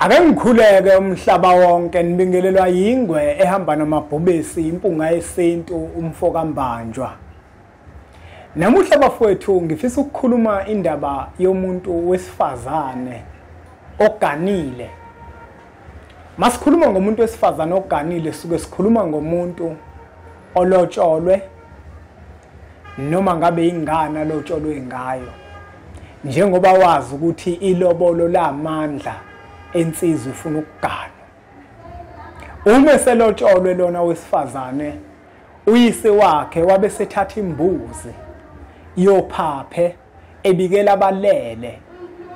Ake ngikhuleke umhlaba wonke nibingelelwa yingwe ehamba namabhubesi impunga yesintu umfoka Mbanjwa. Namuhla bafowethu ngifisa ukukhuluma indaba yomuntu wesifazane oganile. Masikhuluma ngomuntu wesifazane oganile suke sikhuluma ngomuntu olotsholwe noma ngabe ingane alotsholwe ngayo. Njengoba wazi ukuthi ilobolo lamandla ensizwa ifuna ukugana. Uma selotsholwe lona wesifazane uyise wakhe wabe sethatha imbuzi yophaphe ebikela abalele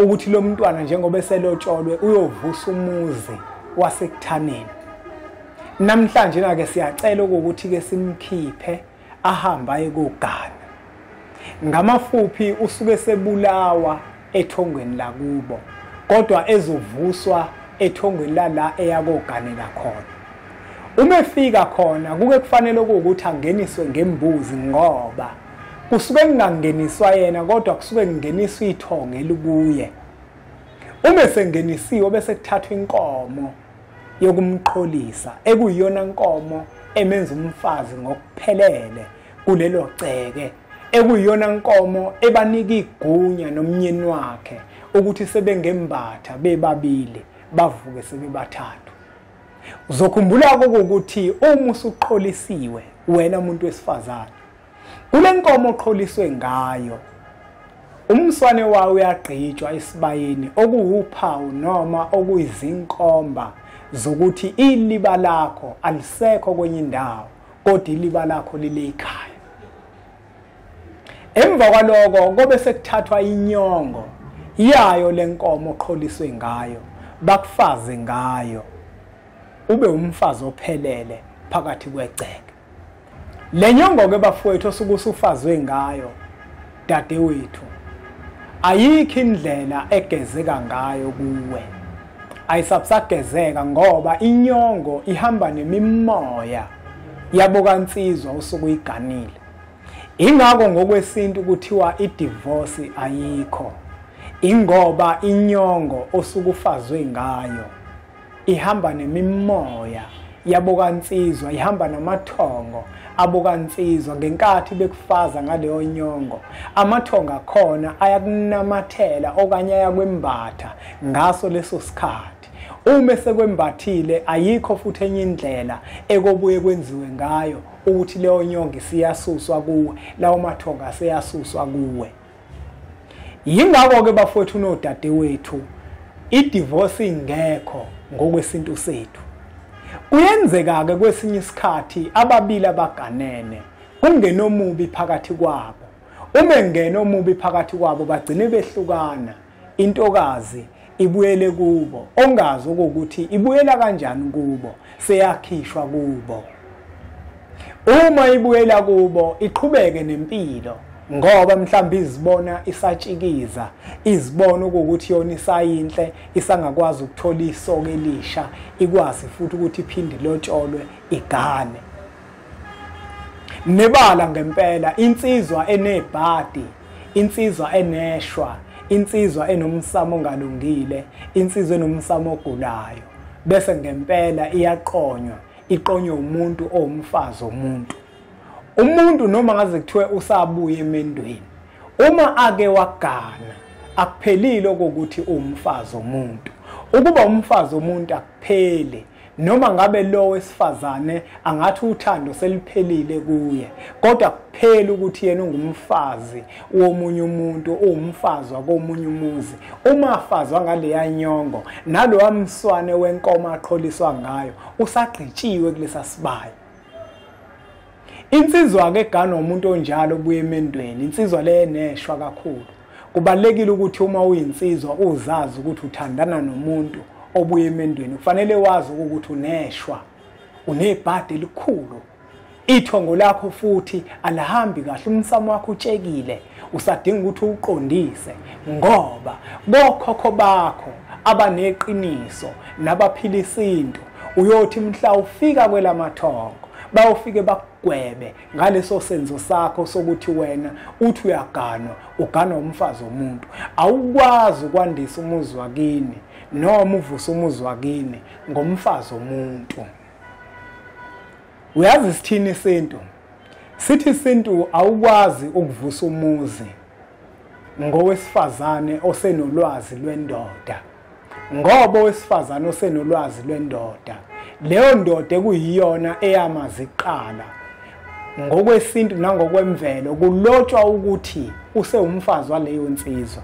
ukuthi lo mntwana njengoba eselotsholwe uyovusa umuzi wasekuthaneni. Namhlanje na ke siyacela ukuthi ke simkhiphe ahamba ayekogana. Ngamafuphi usuke sebulawa ethongweni lakubo, kodwa ezovuswa ethongweni la eyakoganela khona. Uma efika khona kuke kufanele ukuthi angeniswe ngembuzi, ngoba kusuke kungangeniswa yena kodwa kusuke kungeniswa ithongo elikuye. Uma sengenisiwe bese kuthathwa inkomo yokumqholisa ekuyiyona nkomo emenza umfazi ngokuphelele kulelo ceke, ekuyiyona nkomo ebanika igunya nomnyeni wakhe ukuthi sebengembatha bebabili bavuke sebebathathu. Uzokhumbula ukuthi uma usuqholisiwe wena umuntu wesifazane, kule nkomo oqholiswe ngayo umswane wawo uyagqitshwa esibayeni, okuwuphawu noma okuyizinkomba zokuthi iliba lakho alisekho kwenye indawo kodwa iliba lakho lile ekhaya. Emva kwaloko kobe sekuthathwa inyongo yayo lenkomo oqholiswe ngayo, bakufaze ngayo ube umfazi ophelele phakathi kwegceke. Le nyongo ke bafowethu osuke usufazwe ngayo dadewethu, ayikho indlela egezeka ngayo kuwe, ayisabusagezeka ngoba inyongo ihamba nemimoya yabo kansizwa usuke uyiganile. Ingakho ngokwesintu kuthiwa idivorce ayikho, ingoba inyongo osuke ufazwe ngayo ihamba nemimoya yabo kansizwa, ihamba namathongo abo kansizwa. Ngenkathi bekufaza ngaleyo nyongo, amathongo akhona ayakunamathela okanye ayakwembatha ngaso leso sikhathi. Uma sekwembathile ayikho futhi enye indlela ekobuye kwenziwe ngayo ukuthi leyo nyongo isiyasuswa kuwe, lawo mathongo aseyasuswa kuwe. Yingakho ke bafowethu nodadewethu idivorce ingekho ngokwesintu sethu. Kuyenzeka ke kwesinye isikhathi ababili abaganene kungenomubi phakathi kwabo. Uma engena omubi phakathi kwabo bagcine behlukana, intokazi ibuyele kubo, ongazi ukuthi ibuyela kanjani kubo, seyakhishwa kubo. Uma ibuyela kubo iqhubeke nempilo, ngoba mhlawumbe izibona isatshikiza, izibona ukuthi yona isayinhle, isangakwazi ukuthola isoke elisha, ikwazi futhi ukuthi iphinde lotsholwe igane. Nebala ngempela insizwa enebhadi, insizwa eneshwa, insizwa enomsamo ongalungile, insizwa enomsamo ogulayo, bese ngempela iyaqonywa, iqonywe umuntu owumfazi womuntu. Umuntu noma ngaze kuthiwe usabuye emendweni, uma ake wagana akuphelile ukuthi umfazi womuntu. Ukuba umfazi womuntu akupheli, noma ngabe lo wesifazane angathi uthando seliphelile kuye, kodwa kuphela ukuthi yena ungumfazi womunye umuntu, uwumfazi wakomunye umuzi. Uma afazwa ngaleya nyongo nalowa mswane wenkomo aqholiswa ngayo usagqitshiwe kulesa sibaya. Insizwa ke eganwa umuntu onjalo obuye emendweni, insizwa le eneshwa kakhulu. Kubalekile ukuthi uma uyinsizwa uzazi ukuthi uthandana nomuntu obuye emendweni, kufanele wazi ukuthi uneshwa, unebhadi elikhulu, ithongo lakho futhi alihambi kahle, umsamo wakho utshekile, usadinga ukuthi uqondise, ngoba bokhokho bakho abaneqiniso nabaphila isintu uyothi mhla ufika kwelamathongo bayofike bakugwebe ngaleso senzo sakho sokuthi wena uthi uyaganwa, uganwa umfazi womuntu. Awukwazi ukwandisa umuzi wakini noma uvuse umuzi wakini ngomfazi womuntu. Uyazi sithini isintu? Sithi isintu awukwazi ukuvusa umuzi ngowesifazane osenolwazi lwendoda, ngoba owesifazane osenolwazi lwendoda, leyo ndoda ekuyiyona eyamazi kuqala ngokwesintu nangokwemvelo kulotshwa ukuthi usewumfazi waleyo nsizwa.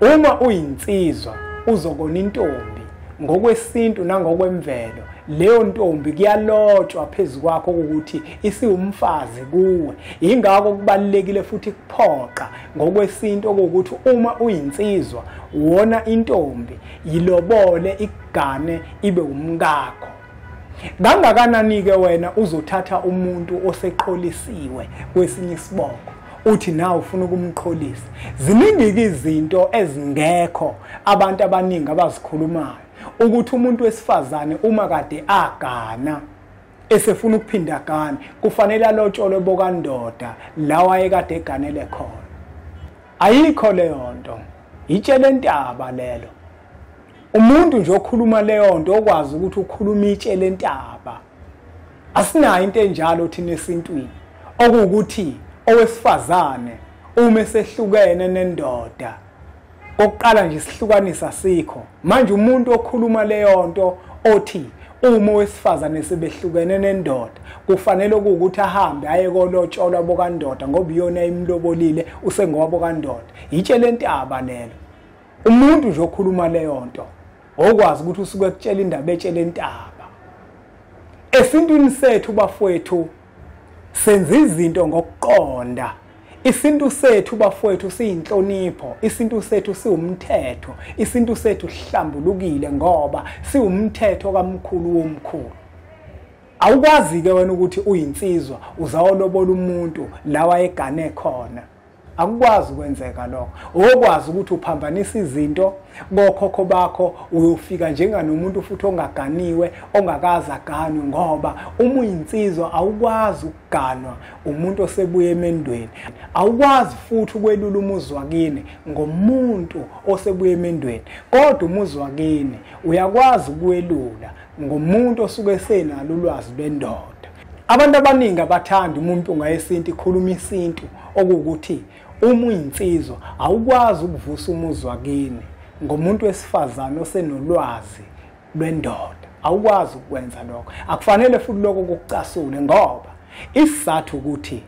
Uma uyinsizwa uzokona intombi ngokwesintu nangokwemvelo, leyo ntombi kuyalotshwa phezu kwakho ukuthi isiwumfazi kuwe. Ingakho kubalulekile futhi kuphoqa ngokwesintu ukuthi uma uyinsizwa wona intombi yilobole igane ibe umkakho. Kangakanani ke wena uzothatha umuntu oseqholisiwe kwesinye isibongo uthi nawe ufuna ukumqholisa? Ziningi izinto ezingekho abantu abaningi abazikhulumayo ukuthi umuntu wesifazane uma kade agana esefuna ukuphinda agane kufanele alotsholwe bokandoda la wayekade eganele khona. Ayikho leyo nto, itshe lentaba lelo. Umuntu nje okhuluma leyo nto okwazi ukuthi ukhuluma itshe lentaba. Asinayo into enjalo thina esintwini, okuwukuthi owesifazane uma esehlukene nendoda oqala nje isihlukanisa sikho. Manje umuntu okhuluma leyo nto othi uma owesifazane sebehlukene nendoda kufanele ukuthi ahambe aye kolotsholwa bokandoda ngoba iyona imlobolile usengowabo kandoda, itshe lentaba lelo. Umuntu nje okhuluma leyo nto okwazi ukuthi usuke ekutshela indaba etshe lentaba. Esintwini sethu bafowethu senza izinto ngokuqonda. Isintu sethu bafowethu siyinhlonipho, isintu sethu siwumthetho, isintu sethu sihlambulukile ngoba siwumthetho kamkhulu womkhulu. Awukwazi ke wena ukuthi uyinsizwa uzawolobola umuntu la wayegane khona. Akukwazi ukwenzeka lokho. Okwazi ukuthi uphambanisa izinto kokhokho bakho, uyofika njenganomuntu futhi ongaganiwe, ongakaze aganwe, ngoba uma uyinsizwa awukwazi ukuganwa umuntu osebuye emendweni. Awukwazi futhi ukwelula umuzi wakini ngomuntu osebuye emendweni, kodwa umuzi wakini uyakwazi ukuwelula ngomuntu osuke esenalo ulwazi lwendoda. Abantu abaningi abathanda umuntu ongayesintu ikhuluma isintu, okuwukuthi uma uyinsizwa awukwazi ukuvusa umuzi wakini ngomuntu wesifazane osenolwazi lwendoda. Awukwazi ukwenza lokho. Akufanele futhi lokho kukucasule, ngoba isizathu ukuthi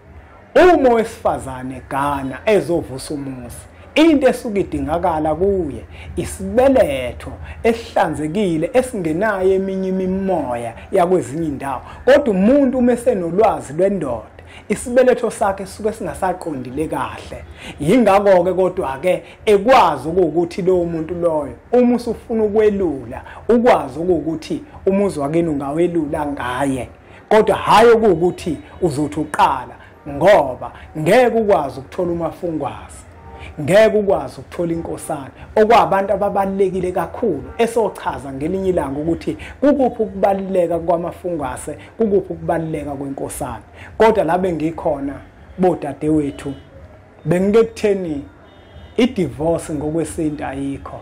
uma owesifazane gana ezovusa umuzi, into esuke idingakala kuye isibeletho esihlanzekile esingenayo eminye imimoya yakwezinye indawo. Kodwa umuntu uma esenolwazi lwendoda isibeletho sakhe sisuke singasaqondile kahle. Yingakho ke kodwa ke ekwazi ukuthi lowo muntu loyo uma usufuna ukwelula ukwazi ukuthi umuzi wakini ungawelula ngaye, kodwa hayi ukuthi uzothi uqala, ngoba ngeke ukwazi ukuthola umafungwazi, ngeke ukwazi ukuthola inkosana, okwabantu ababalulekile kakhulu esochaza ngelinye ilanga ukuthi kukuphi ukubaluleka kwamafungwase, kukuphi ukubaluleka kwenkosana. Kodwa la bengikhona bodadewethu, bengike kutheni i-divorce ngokwesintu ayikho.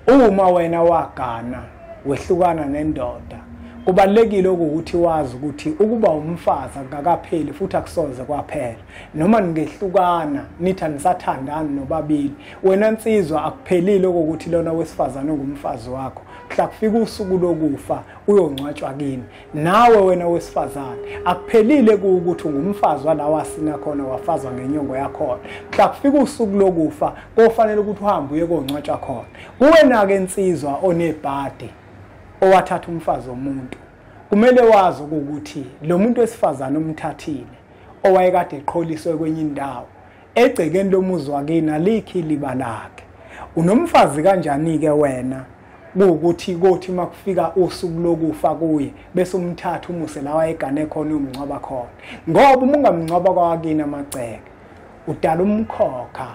Uma wena wagana wehlukana nendoda, kubalulekile ukuthi wazi ukuthi ukuba umfazi akakapheli futhi akusoze kwaphela. Noma ningehlukana nithi anisathandani nobabili, wena nsizwa akuphelile ukuthi lona wesifazane ongumfazi wakho mhla kufika usuku lokufa uyongcwatshwa kini. Nawe wena wesifazane akuphelile ukuthi ungumfazi walawa asina khona wafazwa ngenyongo yakhona, mhla kufika usuku lokufa kofanele ukuthi uhambe uye kongcwatshwa khona. Kuwena ke nsizwa onebhadi owathatha umfazi womuntu, kumele wazi ukuthi lo muntu wesifazane omthathile owayekade eqholiswe kwenye indawo egcekeni lomuzi wakini alikho iliba lakhe. Unomfazi kanjani ke wena kuwukuthi kothi makufika usuku lokufa kuye bese umthatha umuse la wayegane khona uyomngcwaba khona? Ngoba uma ungamngcwaba kwakini amagceke udala umkhokha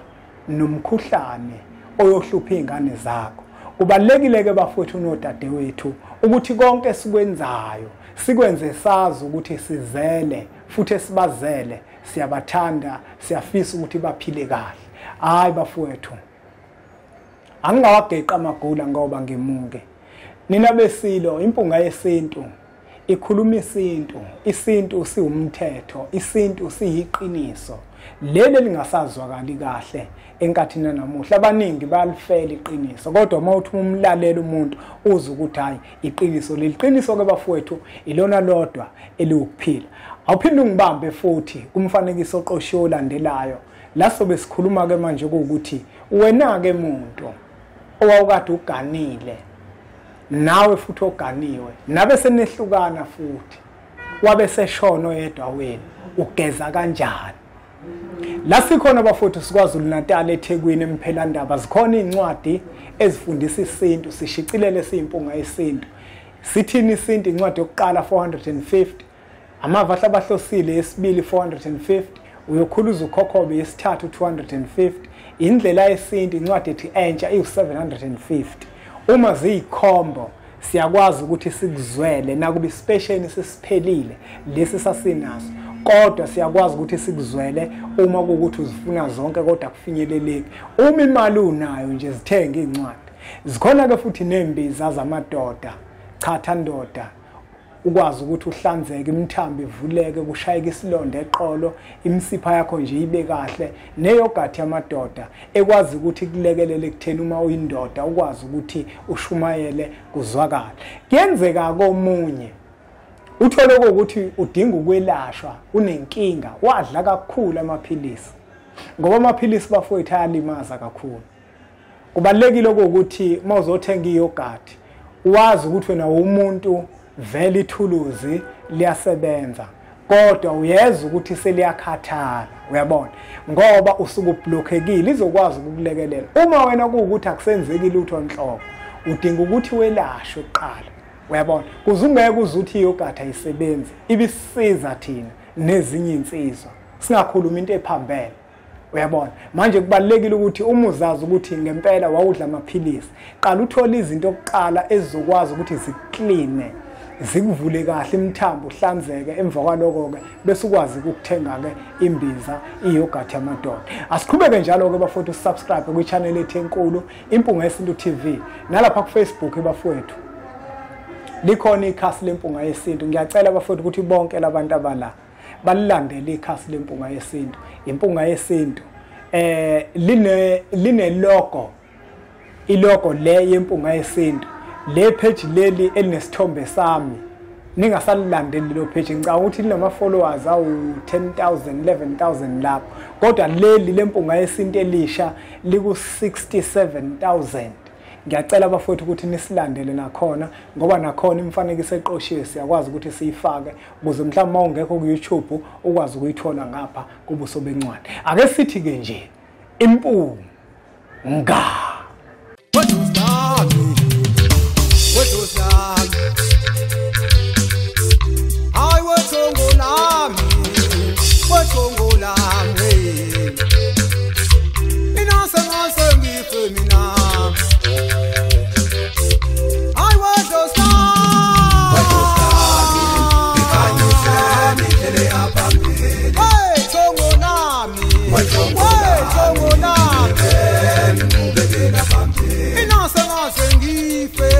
nomkhuhlane oyohlupha izingane zakho. Kubalulekile ke bafowethu nodadewethu ukuthi konke esikwenzayo sikwenze sazi ukuthi sizele futhi esibazele, siyabathanda, siyafisa ukuthi baphile kahle. Hayi bafowethu, Angingawageqa amagula ngoba ngimuke. Nina besilo, impunga yesintu ikhuluma isintu, isintu siwumthetho, isintu siyiqiniso. Leli lingasazwakali kahle enkathini namuhla, abaningi bayalifela iqiniso, kodwa uma uthi umlalela umuntu uzwe ukuthi hayi iqiniso leli. Qiniso ke bafowethu ilona lodwa eliwukuphila. Awuphinde ungibambe futhi kumfanekiso oqoshiwe olandelayo, la sobe sikhuluma ke manje ukuthi wena ke muntu owawukade uganile, nawe futhi oganiwe, nabe senehlukana futhi, wabe seshona oyedwa wena, ugeza kanjani? La sikhona bafowethu siKwaZulu Natal, eThekwini, eMphelandaba, zikhona iy'ncwadi ezifundisa isintu, sishicilele siyimpunga yesintu. Sithini isintu? Incwadi yokuqala 450, amava ahlabahlosile yesibili 450, uyokhuluza ukhokhobe yesithathu 250, indlela yesintu incwadi ethi entsha iwu-750. Uma ziyikhombo siyakwazi ukuthi sikuzwele, nakuba isipesheni sesiphelile lesi sasinaso, kodwa siyakwazi ukuthi sikuzwele uma kuwukuthi uzifuna zonke kodwa kufinyeleleki. Uma imali unayo nje zithenge iy'ncwadi. Zikhona-ke futhi ney'mbiza zamadoda, chatha ndoda, ukwazi ukuthi uhlanzeke, imithambo ivuleke, kushayeke isilonda eqolo, imisipha yakho nje ibe kahle, neyogathi yamadoda ekwazi ukuthi ikulekelele ekutheni uma uyindoda ukwazi ukuthi ushumayele kuzwakale. Kuyenzeka komunye uthole ukuthi udinga ukwelashwa, unenkinga, wadla kakhulu amaphilisi, ngoba amaphilisi bafowethu ayalimaza kakhulu. Kubalulekile ukuthi uma uzothenga iyogathi wazi ukuthi wena umuntu vele ithuluzi liyasebenza, kodwa uyezwa ukuthi seliyakhathala, uyabona, ngoba usuke ublockekile, izokwazi ukukulekelela. Uma wena kuwukuthi akusenzeki lutho nhlobo, udinga ukuthi welashwe kuqala, uyabona, kuze ungeke uze uthi iyogathi ayisebenzi, ibisiza thina nezinye insizwa, singakhuluma into ephambene, uyabona. Manje kubalulekile ukuthi uma uzazi ukuthi ngempela wawudla amaphilisi, qala uthole izinto okuqala ezizokwazi ukuthi zikline, zikuvule kahle imithambo, uhlanzeke. Emva kwaloko-ke bese ukwazi ukuthenga-ke imbiza iyogathi yamadoda. Asiqhubeke njalo-ke bafowethu, subscribe kwi-channel ethu enkulu Impunga Yesintu TV, nalapha ku-Facebook bafowethu likhona ikhasi lempunga yesintu. Ngiyacela bafowethu ukuthi bonke labantu abala balilandele ikhasi lempunga yesintu. Impunga yesintu line logo, ilogo le yempunga yesintu. Le page leli elinesithombe sami, ningasalilandeli lelo page, ngicabanga ukuthi linama followers awu 10,000 11,000 lapho, kodwa leli lempunga yesintu elisha liku 67,000. Ngiyacela bafowethu ukuthi nisilandele nakhona, ngoba nakhona imifanekiso eqoshiwe siyakwazi ukuthi siyifake, ukuze mhlawumbe uma ungekho ku-YouTube ukwazi ukuyithola ngapha kubuso bencwadi. Ake sithi-ke nje impunga. Sengife.